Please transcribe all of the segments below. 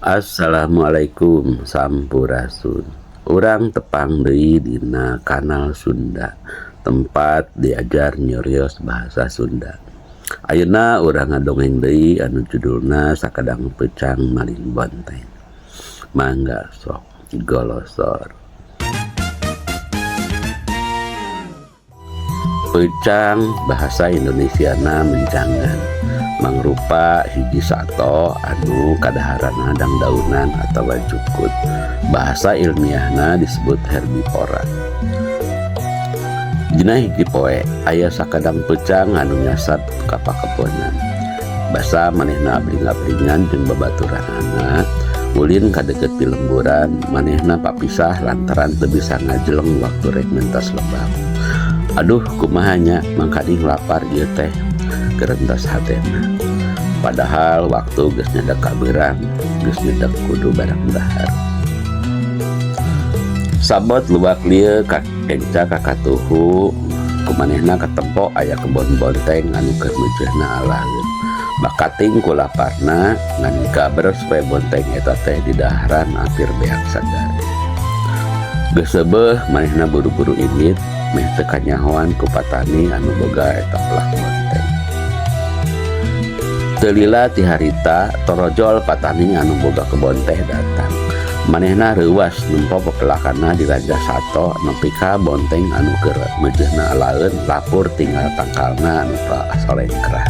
Assalamualaikum Sampurasun. Urang tepang deui dina kanal Sunda, tempat diajar nyarios bahasa Sunda. Ayeuna urang ngadongeng deui anu judulna Sakadang Peucang Maling Bonteng. Mangga sok golosor. Peucang bahasa Indonesiana mencangan mangrupa hiji sato anu kadaharana dangdaunan atawa jukut. Bahasa ilmiahna disebut herbivora. Dina hiji poe aya sakadang peucang anu nyasab ka pakebonan. Basa manehna abring-abringan jeung babaturanana ulin ka deukeut pilemburan, manehna papisah lantaran teu bisa ngajeleng waktu rek mentas lebak. Aduh, kumaha nya, mangkaning lapar ieu teh, gerentas hatena. Padahal waktu geus nyedek ka beurang, geus nyedek kudu barang dahar. Sabot luwak lieu ka kenca ka katuhu, kumanehna katempo aya kebon bonteng anu keur meujeuhna alaheun. Bakating ku laparna ngan gaber supaya bonteng eta teh didaharan apir beak sagare. Geus seubeuh manehna buru-buru indit meh teu kanyahoan ku patani anu boga eta pelak bonteng. Teu lila ti harita torojol patani anu boga kebon teh datang. Manehna reuwas nempo pepelakanna diranjah sato nepi ka bonteng anu keur meujeuhna alaeun lapur tinggal tangkalna anu solengkrah.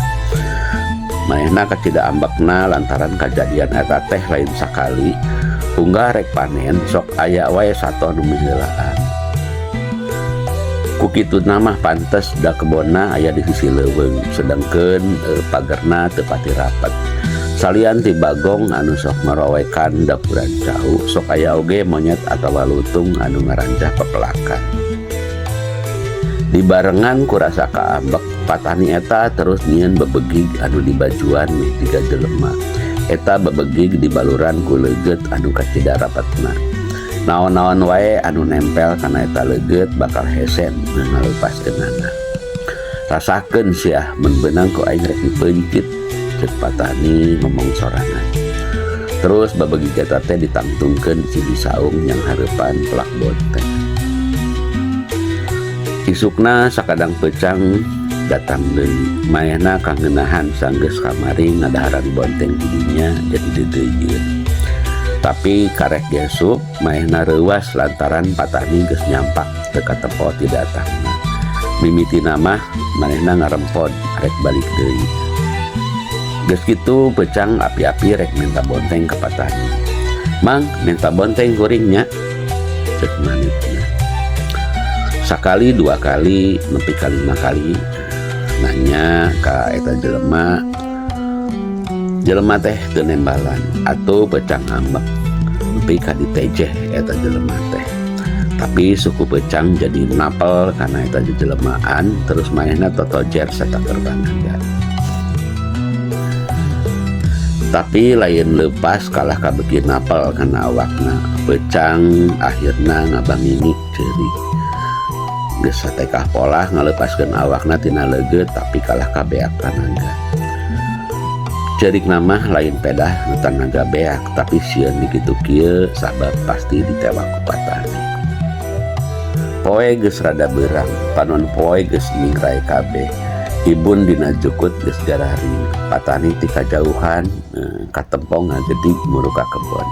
Manehna kacida ambekna lantaran kajadian eta teh lain sakali unggah rek panen sok aya wae sato nu miheulaan. Ku kituna mah pantes da kebonna aya di sisi leuweung sedengkeun pagerna teu pati rapet. Salian ti bagong anu sok ngarowekan dapuran cau, sok aya oge monyet atawa lutung anu ngaranjah pepelakan. Dibarengan ku rasa kaambek, patani eta terus nyieun bebegig anu dibajuan meh tiga jelema. Eta bebegig dibaluran ku leugeut anu kacida rapetna. Naon-naon wae anu nempel kana eta leugeut bakal hese ngalepaskeunana. Rasakeun siah mun beunang ku aing rek dipeuncit, cek patani ngomong sorangan. Terus babegig eta teh ditangtungkeun si saung yang hareupan pelak bonteng. Isukna sakadang peucang datang deui. Manehna kangeunahan sanggeus kamari ngadaharan bonteng di dinya jadi deudeuieun. Tapi karek gesup manehna reuwas lantaran patani geus nyampak teu katempo ti datangna. Mimitina mah manehna ngarempod rek balik deui. Geus kitu peucang api-api rek minta bonteng ka patani. Mang, minta bonteng kuring nya, cek manehna. Sakali dua kali nepi ka 5 kali nanya ka eta jelema. Jelema teh teu nembalan atuh peucang ngambek nepi ka ditejeh eta jelema teh. Tapi suku peucang jadi napel kana eta jelemaan terus manehna totojer sataker tanaga. Tapi lain lepas kalah kabeuki napel kana awakna. Peucang akhirna ngabangingik ceurik. Geus satekah polah ngalepaskeun awakna tina leugeut tapi kalah kabeak tanaga. Ceurikna mah lain pedah nu tanaga beak tapi sieun dikitu kieu sabab pasti ditewak ku patani. Poe geus rada beurang, panon poe geus mingrai kabeh. Ibun dina jukut geus gararing. Patani ti kajauhan katempo ngagedig muru ka kebon.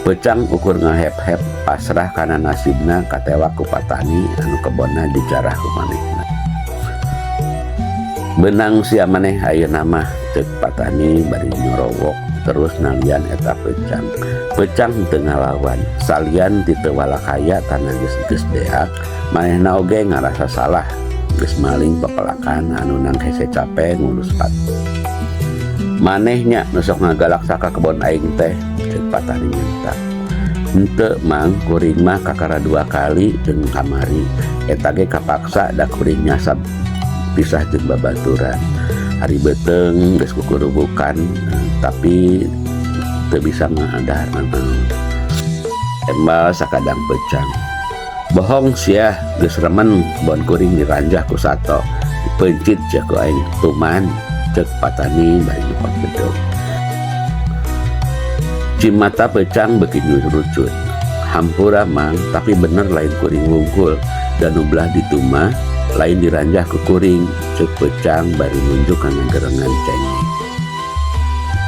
Peucang ukur ngahep-hep pasrah kana nasibna katewak ku patani anu kebonna dijarah ku manehna. Beunang sia maneh ayeuna mah, ceuk patani bari nyorowok terus nalian eta peucang. Peucang teu ngalawan, salian ti teu walakaya tanah geus beak, manehna oge ngarasa salah geus maling pepelakan anu nang hese cape ngurus pat. Maneh nya nu sok ngagalak saka kebon aing teh, ceuk patani nyentak. Henteu mang, kuring mah kakara 2 kali jeung kamari. Eta ge kapaksa da kuring nyasab pisah jeung babaturan. Ari beuteung geus kukurubukan tapi teu bisa ngadahar naon. Embal sakadang peucang. Bohong sia, geus remen kebon kuring diranjah ku sato. Dipeuncit sia ku aing tuman, ceuk patani bari nyokot bedog. Cimata peucang beuki nyurucut. "Hampura, Mang, tapi bener lain kuring wungkul. Da nu belah ditu mah lain diranjah ku kuring," cek peucang bari nunjuk kana gerengan cengek.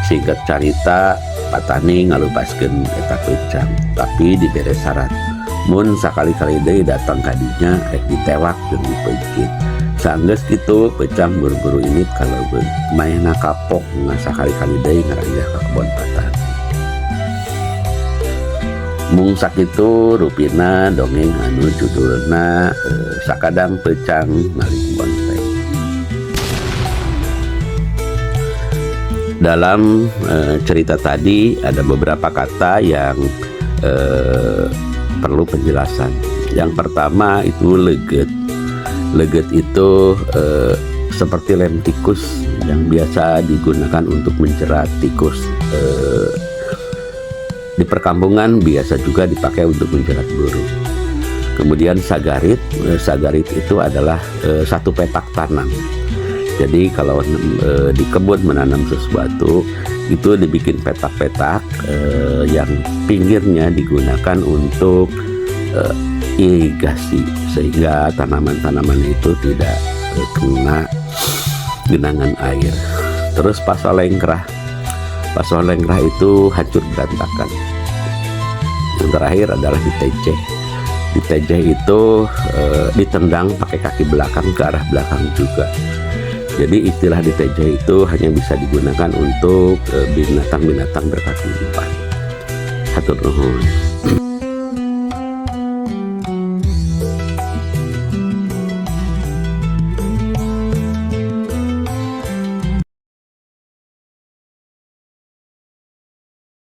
Singkat carita, patani ngalupaskeun eta peucang, tapi dibere syarat. Mun sakali-kali deui datang ka dinya, rek ditewak jeung dipeuncit. Sanggeus kitu, peucang buru-buru indit ka leuweung. Manehna kapok sakali-kali deui ngaranjah ka kebon patani. Mung sakitu rupina dongeng anu judulna Sakadang Peucang Maling Bonteng. Dalam cerita tadi ada beberapa kata yang perlu penjelasan. Yang pertama itu leget. Leget itu seperti lem tikus yang biasa digunakan untuk menjerat tikus. Di perkampungan biasa juga dipakai untuk menjerat burung. Kemudian sagarit, sagarit itu adalah satu petak tanam. Jadi kalau di kebun menanam sesuatu itu dibikin petak-petak yang pinggirnya digunakan untuk irigasi sehingga tanaman-tanaman itu tidak kena genangan air. Terus pasolengkrah. Pasolengkrah itu hancur berantakan. Yang terakhir adalah ditejeh. Ditejeh itu ditendang pakai kaki belakang ke arah belakang juga. Jadi istilah ditejeh itu hanya bisa digunakan untuk binatang-binatang berkaki empat. Hatur nuhun.